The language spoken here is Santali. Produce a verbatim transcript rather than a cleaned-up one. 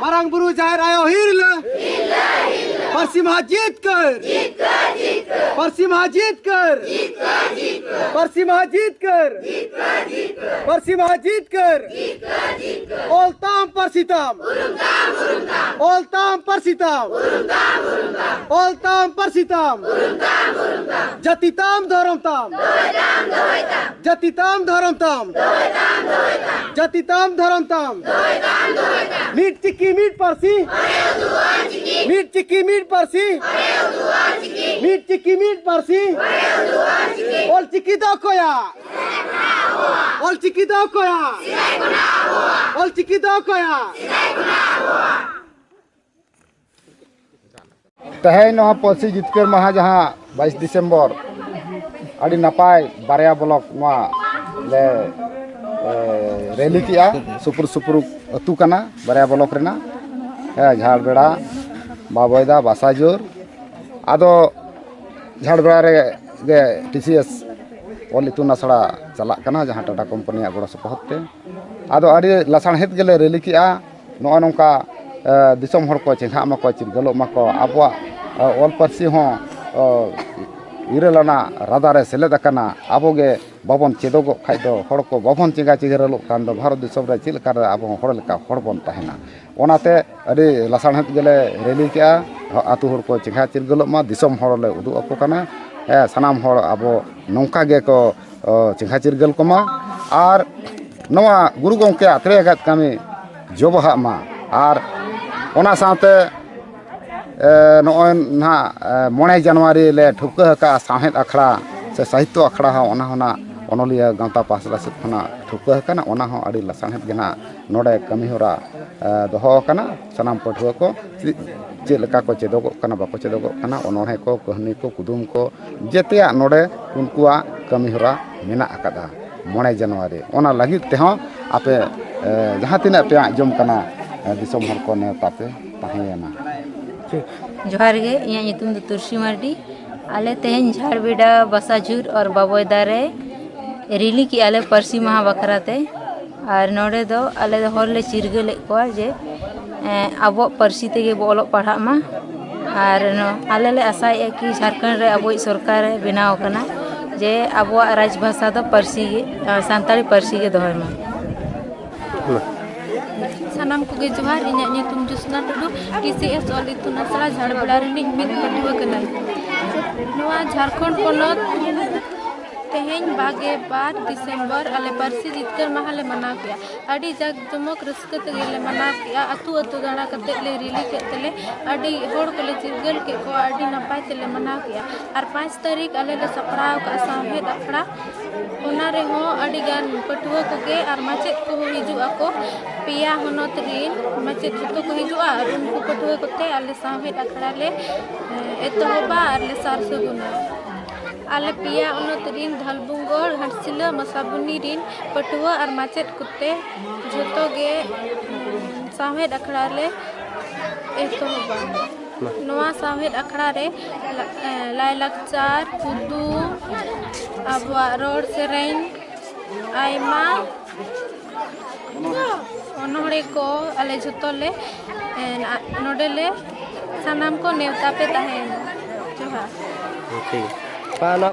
ᱢᱟᱨᱟᱝ ᱵᱩᱨᱩ ᱡᱟᱦᱮᱨ ᱟᱭᱳ ᱦᱤᱨᱞᱟᱹ᱾ ᱯᱟᱹᱨᱥᱤ ᱢᱟᱦᱟ ᱡᱤᱛᱠᱟᱹᱨ᱾ ᱯᱟᱹᱨᱥᱤ ᱢᱟᱦᱟ ᱡᱤᱛᱠᱟᱹᱨ᱾ ᱯᱟᱹᱨᱥᱤ ᱢᱟᱦᱟ ᱡᱤᱛᱠᱟᱹᱨ᱾ ᱯᱟᱹᱨᱥᱤ ᱢᱟᱦᱟ ᱡᱤᱛᱠᱟᱹᱨ᱾ ᱚᱞ ᱛᱟᱢ ᱯᱟᱹᱨᱥᱤ ᱛᱟᱢ᱾ ᱚᱞ ᱛᱟᱢ ᱯᱟᱹᱨᱥᱤ ᱛᱟᱢ᱾ ᱚᱞ ᱛᱟᱢ ᱯᱟᱹᱨᱥᱤ ᱛᱟᱢ᱾ ᱡᱟᱹᱛᱤ ᱛᱟᱢ ᱫᱷᱚᱨᱚᱢ ᱛᱟᱢ᱾ ᱡᱟᱹᱛᱤ ᱛᱟᱢ ᱫᱷᱚᱨᱚᱢ ᱛᱟᱢ᱾ ᱡᱟᱹᱛᱤ ᱛᱟᱢ ᱫᱷᱚᱨᱚᱢ ᱛᱟᱢ᱾ ᱢᱤᱫ ᱪᱤᱠᱤ ᱢᱤᱫ ᱯᱟᱹᱨᱥᱤ᱾ ᱢᱤᱫ ᱪᱤᱠᱤ ᱢᱤᱫ ᱯᱟᱹᱨᱥᱤ᱾ ᱢᱤᱫ ᱪᱤᱠᱤ ᱢᱤᱫ ᱯᱟᱹᱨᱥᱤ᱾ ᱚᱞ ᱪᱤᱠᱤ ᱫᱚ ᱚᱠᱚᱭᱟᱜ? ᱚᱞ ᱪᱤᱠᱤ ᱫᱚ ᱚᱠᱚᱭᱟᱜ? ᱚᱞ ᱪᱤᱠᱤ ᱫᱚ ᱚᱠᱚᱭᱟᱜ? ᱛᱮᱦᱮᱧ ᱱᱚᱣᱟ ᱯᱟᱹᱨᱥᱤ ᱡᱤᱛᱠᱟᱹᱨ ᱢᱟᱦᱟ, ᱡᱟᱦᱟᱸ ᱵᱟᱭᱤᱥ ᱰᱤᱥᱮᱢᱵᱚᱨ, ᱟᱹᱰᱤ ᱱᱟᱯᱟᱭ ᱵᱟᱨᱭᱟ ᱵᱞᱚᱠ ᱱᱚᱣᱟ ᱞᱮ, ᱮ, ᱨᱮᱞᱤ ᱠᱮᱜᱼᱟ᱾ ᱥᱩᱯᱩᱨ ᱥᱩᱯᱩᱨ ᱟᱹᱛᱩ ᱠᱟᱱᱟ ᱵᱟᱨᱭᱟ ᱵᱞᱚᱠ ᱨᱮᱱᱟᱜ, ᱦᱮᱸ, ᱡᱷᱟᱲᱵᱮᱲᱟ, ᱵᱟᱵᱚᱭᱫᱟ, ᱵᱟᱥᱟᱡᱳᱨ᱾ ᱟᱫᱚ ᱡᱷᱟᱲᱵᱮᱲᱟ ᱨᱮ ᱜᱮ ᱴᱤ ᱥᱤ ᱮᱥ ᱚᱞ ᱤᱛᱩᱱ ᱟᱥᱲᱟ ᱪᱟᱞᱟᱜ ᱠᱟᱱᱟ, ᱡᱟᱦᱟᱸ ᱴᱟᱴᱟ ᱠᱳᱢᱯᱟᱱᱤᱭᱟᱜ ᱜᱚᱲᱚ ᱥᱚᱯᱚᱦᱚᱫ ᱛᱮ᱾ ᱟᱫᱚ ᱟᱹᱰᱤ ᱞᱟᱥᱟᱬᱦᱮᱫ ᱜᱮᱞᱮ ᱨᱮᱞᱤ ᱠᱮᱜᱼᱟ᱾ ᱱᱚᱜᱼᱚ ᱱᱚᱝᱠᱟ, ᱮ, ᱫᱤᱥᱚᱢ ᱦᱚᱲ ᱠᱚ ᱪᱮᱸᱜᱷᱟᱜ ᱢᱟᱠᱚ, ᱪᱤᱨᱜᱟᱹᱞᱚᱜ ᱢᱟᱠᱚ, ᱟᱵᱚᱣᱟᱜ, ᱮ, ᱚᱞ ᱯᱟᱹᱨᱥᱤ ᱦᱚᱸ, ᱚ, ᱤᱨᱟᱹᱞ ᱟᱱᱟᱜ ᱨᱟᱫᱟ ᱨᱮ ᱥᱮᱞᱮᱫ ᱟᱠᱟᱱᱟ᱾ ᱟᱵᱚ ᱜᱮ ᱵᱟᱵᱚᱱ ᱪᱮᱫᱚᱜᱚᱜ ᱠᱷᱟᱡ ᱫᱚ, ᱦᱚᱲ ᱠᱚ ᱵᱟᱵᱚᱱ ᱪᱮᱸᱜᱷᱟ ᱪᱤᱨᱜᱟᱹᱞᱚᱜ ᱠᱷᱟᱱ ᱫᱚ, ᱵᱷᱟᱨᱚᱛ ᱫᱤᱥᱚᱢ ᱨᱮ ᱪᱮᱫ ᱞᱮᱠᱟ ᱨᱮ ᱟᱵᱚ ᱦᱚᱸ ᱦᱚᱲ ᱞᱮᱠᱟ ᱦᱚᱲ ᱵᱚᱱ ᱛᱟᱦᱮᱱᱟ? ᱚᱱᱟᱛᱮ ᱟᱹᱰᱤ ᱞᱟᱥᱟᱬᱦᱮᱫ ᱜᱮᱞᱮ ᱨᱮᱞᱤ ᱠᱮᱜᱼᱟ᱾ ᱟᱹᱛᱩ ᱦᱚᱲ ᱠᱚ ᱪᱮᱸᱜᱷᱟ ᱪᱤᱨᱜᱟᱹᱞᱚᱜ ᱢᱟ, ᱫᱤᱥᱚᱢ ᱦᱚᱲ ᱞᱮ ᱩᱫᱩᱜ ᱟᱠᱚ ᱠᱟᱱᱟ᱾ ᱦᱮᱸ, ᱥᱟᱱᱟᱢ ᱦᱚᱲ ᱟᱵᱚ ᱱᱚᱝᱠᱟ ᱜᱮᱠᱚ, ᱚ, ᱪᱮᱸᱜᱷᱟ ᱪᱤᱨᱜᱟᱹᱞ ᱠᱚᱢᱟ᱾ ᱟᱨ ᱱᱚᱣᱟ ᱜᱩᱨᱩ ᱜᱚᱢᱠᱮᱭᱟᱜ ᱛᱨᱮ ᱟᱸᱜᱟᱛ ᱠᱟᱹᱢᱤ ᱡᱚᱵᱚᱦᱟᱜ ᱢᱟ᱾ ᱟᱨ ᱚᱱᱟ ᱥᱟᱶᱛᱮ, ᱮ, ᱱᱚᱜᱼᱚᱭ ᱱᱟᱦᱟᱜ, ᱮ, ᱢᱚᱬᱮ ᱡᱟᱱᱩᱣᱟᱨᱤ ᱞᱮ ᱴᱷᱟᱹᱣᱠᱟᱹ ᱟᱠᱟᱫᱼᱟ ᱥᱟᱶᱦᱮᱫ ᱟᱠᱷᱲᱟ ᱥᱮ ᱥᱟᱦᱤᱛᱛᱚ ᱟᱠᱷᱲᱟ ᱦᱚᱸ, ᱚᱱᱟ ᱦᱚᱸ ᱱᱟᱦᱟᱜ ᱚᱱᱚᱞᱤᱭᱟᱹ ᱜᱟᱶᱛᱟ ᱯᱟᱦᱴᱟ ᱥᱮᱫ ᱠᱷᱚᱱᱟᱜ ᱴᱷᱟᱹᱣᱠᱟᱹ ᱟᱠᱟᱱᱟ᱾ ᱚᱱᱟ ᱦᱚᱸ ᱟᱹᱰᱤ ᱞᱟᱥᱟᱬᱦᱮᱫ ᱜᱮ ᱱᱟᱦᱟᱜ ᱱᱚᱰᱮ ᱠᱟᱹᱢᱤ ᱦᱚᱨᱟ, ᱮ, ᱫᱚᱦᱚ ᱟᱠᱟᱱᱟ᱾ ᱥᱟᱱᱟᱢ ᱯᱟᱹᱴᱷᱩᱣᱟᱹ ᱠᱚ ᱪᱮᱫ, ᱪᱮᱫ ᱞᱮᱠᱟ ᱠᱚ ᱪᱮᱫᱚᱜᱚᱜ ᱠᱟᱱᱟ, ᱵᱟᱠᱚ ᱪᱮᱫᱚᱜᱚᱜ ᱠᱟᱱᱟ, ᱚᱱᱚᱬᱦᱮ ᱠᱚ, ᱠᱟᱹᱦᱱᱤ ᱠᱚ, ᱠᱩᱫᱩᱢ ᱠᱚ, ᱡᱮᱛᱮᱭᱟᱜ ᱱᱚᱰᱮ ᱩᱱᱠᱩᱣᱟᱜ ᱠᱟᱹᱢᱤ ᱦᱚᱨᱟ ᱢᱮᱱᱟᱜ ᱟᱠᱟᱫᱟ ᱢᱚᱬᱮ ᱡᱟᱱᱩᱣᱟᱨᱤ᱾ ᱚᱱᱟ ᱞᱟᱹᱜᱤᱫ ᱛᱮᱦᱚᱸ ᱟᱯᱮ, ᱮ, ᱡᱟᱦᱟᱸ ᱛᱤᱱᱟᱹᱜ ᱯᱮ ᱟᱸᱡᱚᱢ ᱠᱟᱱᱟ, ᱮ, ᱫᱤᱥᱚᱢ ᱦᱚᱲ ᱠᱚ ᱱᱮᱣᱛᱟ ᱯᱮ ᱛᱟᱦᱮᱸᱭᱮᱱᱟ᱾ ᱡᱚᱦᱟᱨ ᱜᱮ, ᱤᱧᱟᱹᱜ ᱧᱩᱛᱩᱢ ᱫᱚ ᱛᱩᱨᱥᱤ ᱢᱟᱨᱰᱤ᱾ ᱟᱞᱮ ᱛᱮᱦᱮᱧ ᱡᱷᱟᱲᱵᱮᱰᱟ, ᱵᱟᱥᱟᱡᱷᱩᱨ ᱟᱨ ᱵᱟᱵᱚᱭᱫᱟ ᱨᱮ ᱨᱮᱞᱤ ᱠᱮᱜᱼᱟ ᱞᱮ ᱯᱟᱹᱨᱥᱤ ᱢᱟᱦᱟ ᱵᱟᱠᱷᱨᱟ ᱛᱮ᱾ ᱟᱨ ᱱᱚᱰᱮ ᱫᱚ ᱟᱞᱮ ᱫᱚ ᱦᱚᱲ ᱞᱮ ᱪᱤᱨᱜᱟᱹᱞᱮᱫ ᱠᱚᱣᱟ ᱡᱮ, ᱮᱸ, ᱟᱵᱚᱣᱟᱜ ᱯᱟᱹᱨᱥᱤ ᱛᱮᱜᱮ ᱵᱚ ᱚᱞᱚᱜ ᱯᱟᱲᱦᱟᱜ ᱢᱟ᱾ ᱟᱨ ᱱᱚ-, ᱟᱞᱮ ᱞᱮ ᱟᱥᱟᱭᱮᱫᱼᱟ ᱠᱤ ᱡᱷᱟᱲᱠᱷᱚᱸᱰ ᱨᱮ ᱟᱵᱚᱭᱤᱡ ᱥᱚᱨᱠᱟᱨᱮ ᱵᱮᱱᱟᱣ ᱟᱠᱟᱱᱟ ᱡᱮ ᱟᱵᱚᱣᱟᱜ ᱨᱟᱡᱽ ᱵᱷᱟᱥᱟ ᱫᱚ ᱯᱟᱹᱨᱥᱤ ᱜᱮ, ᱟᱸ, ᱥᱟᱱᱛᱟᱲᱤ ᱯᱟᱹᱨᱥᱤ ᱜᱮ ᱫᱚᱦᱚᱭ ᱢᱟ᱾ ᱥᱟᱱᱟᱢ ᱠᱚᱜᱮ ᱡᱚᱦᱟᱨ᱾ ᱤᱧᱟᱹᱜ ᱧᱩᱛᱩᱢ ᱡᱳᱥᱱᱟ ᱴᱩᱰᱩ, ᱴᱤ ᱥᱤ ᱮᱥ ᱚᱞ ᱤᱛᱩᱱ ᱟᱥᱲᱟ ᱡᱷᱟᱲᱵᱮᱲᱟ ᱨᱤᱱᱤᱡ ᱢᱤᱫ ᱯᱟᱹᱴᱷᱩᱣᱟᱹ ᱠᱟᱹᱱᱟᱹᱧ᱾ ᱱᱚᱣᱟ ᱡᱷᱟᱲᱠᱷᱚᱸᱰ ᱯᱚᱱᱚᱛ ᱛᱮᱦᱮᱧ ᱵᱟᱜᱮ ᱵᱟᱨ ᱰᱤᱥᱮᱢᱵᱚᱨ ᱟᱞᱮ ᱯᱟᱹᱨᱥᱤ ᱡᱤᱛᱠᱟᱹᱨ ᱢᱟᱦᱟ ᱞᱮ ᱢᱟᱱᱟᱣ ᱠᱮᱜᱼᱟ᱾ ᱟᱹᱰᱤ ᱡᱟᱠ ᱡᱚᱢᱚᱠ ᱨᱟᱹᱥᱠᱟᱹ ᱛᱮᱜᱮ ᱞᱮ ᱢᱟᱱᱟᱣ ᱠᱮᱜᱼᱟ᱾ ᱟᱹᱛᱩ ᱟᱹᱛᱩ ᱫᱟᱬᱟ ᱠᱟᱛᱮ ᱞᱮ ᱨᱤᱞᱤ ᱠᱮᱫ ᱛᱮᱞᱮ ᱟᱹᱰᱤ ᱦᱚᱲ ᱠᱚᱞᱮ ᱪᱤᱨᱜᱟᱹᱞ ᱠᱮᱫ ᱠᱚᱣᱟ᱾ ᱟᱹᱰᱤ ᱱᱟᱯᱟᱭ ᱛᱮᱞᱮ ᱢᱟᱱᱟᱣ ᱠᱮᱜᱼᱟ᱾ ᱟᱨ ᱯᱟᱸᱪ ᱛᱟᱹᱨᱤᱠᱷ ᱟᱞᱮ ᱞᱮ ᱥᱟᱯᱲᱟᱣ ᱠᱟᱜᱼᱟ ᱥᱟᱶᱦᱮᱫ ᱟᱠᱷᱲᱟ᱾ ᱚᱱᱟ ᱨᱮᱦᱚᱸ ᱟᱹᱰᱤ ᱜᱟᱱ ᱯᱟᱹᱴᱷᱩᱣᱟᱹ ᱠᱚᱜᱮ ᱟᱨ ᱢᱟᱪᱮᱫ ᱠᱚᱦᱚᱸ ᱦᱤᱡᱩᱜ ᱟᱠᱚ᱾ ᱯᱮᱭᱟ ᱦᱚᱱᱚᱛ ᱨᱤᱱ ᱢᱟᱪᱮᱫ ᱡᱚᱛᱚ ᱠᱚ ᱦᱤᱡᱩᱜᱼᱟ ᱟᱨ ᱩᱱᱠᱩ ᱯᱟᱹᱴᱷᱩᱣᱟᱹ ᱠᱚᱛᱮ ᱟᱞᱮ ᱥᱟᱶᱦᱮᱫ ᱟᱠᱷᱲᱟ ᱞᱮ, ᱮ, ᱮᱛᱚᱦᱚᱵᱟ ᱟᱨ ᱞᱮ ᱥᱟᱨ ᱥᱟᱹᱜᱩᱱᱟ᱾ ᱟᱞᱮ ᱯᱮᱭᱟ ᱦᱚᱱᱚᱛ ᱨᱤᱱ ᱫᱷᱟᱞᱵᱷᱩᱝᱜᱚᱲ, ᱜᱷᱟᱴᱥᱤᱞᱟᱹ, ᱢᱟᱥᱟᱵᱩᱱᱤ ᱨᱤᱱ ᱯᱟᱹᱴᱷᱩᱣᱟᱹ ᱟᱨ ᱢᱟᱪᱮᱫ ᱠᱚᱛᱮ ᱡᱚᱛᱚ ᱜᱮ, ᱩᱸ, ᱥᱟᱶᱦᱮᱫ ᱟᱠᱷᱲᱟ ᱞᱮ ᱮᱛᱚᱦᱚᱵᱟ᱾ ᱱᱚᱣᱟ ᱥᱟᱶᱦᱮᱫ ᱟᱠᱷᱲᱟ ᱨᱮ ᱞᱟ-, ᱮ, ᱞᱟᱭᱼᱞᱟᱠᱪᱟᱨ, ᱠᱩᱫᱩᱢ, ᱟᱵᱚᱣᱟᱜ ᱨᱚᱲ ᱥᱮᱨᱮᱧ, ᱟᱭᱢᱟ ᱚᱱᱚᱬᱦᱮ ᱠᱚ ᱟᱞᱮ ᱡᱷᱚᱛᱚ ᱞᱮ, ᱮ, ᱱᱚᱰᱮ ᱞᱮ ᱥᱟᱱᱟᱢ ᱠᱚ ᱱᱮᱣᱛᱟ ᱯᱮ ᱛᱟᱦᱮᱸᱭᱮᱱᱟ᱾ ᱡᱚᱦᱟᱨ᱾ ᱴᱷᱤᱠ ᱜᱮᱭᱟ᱾ ᱵᱟ, ᱱᱚᱣᱟ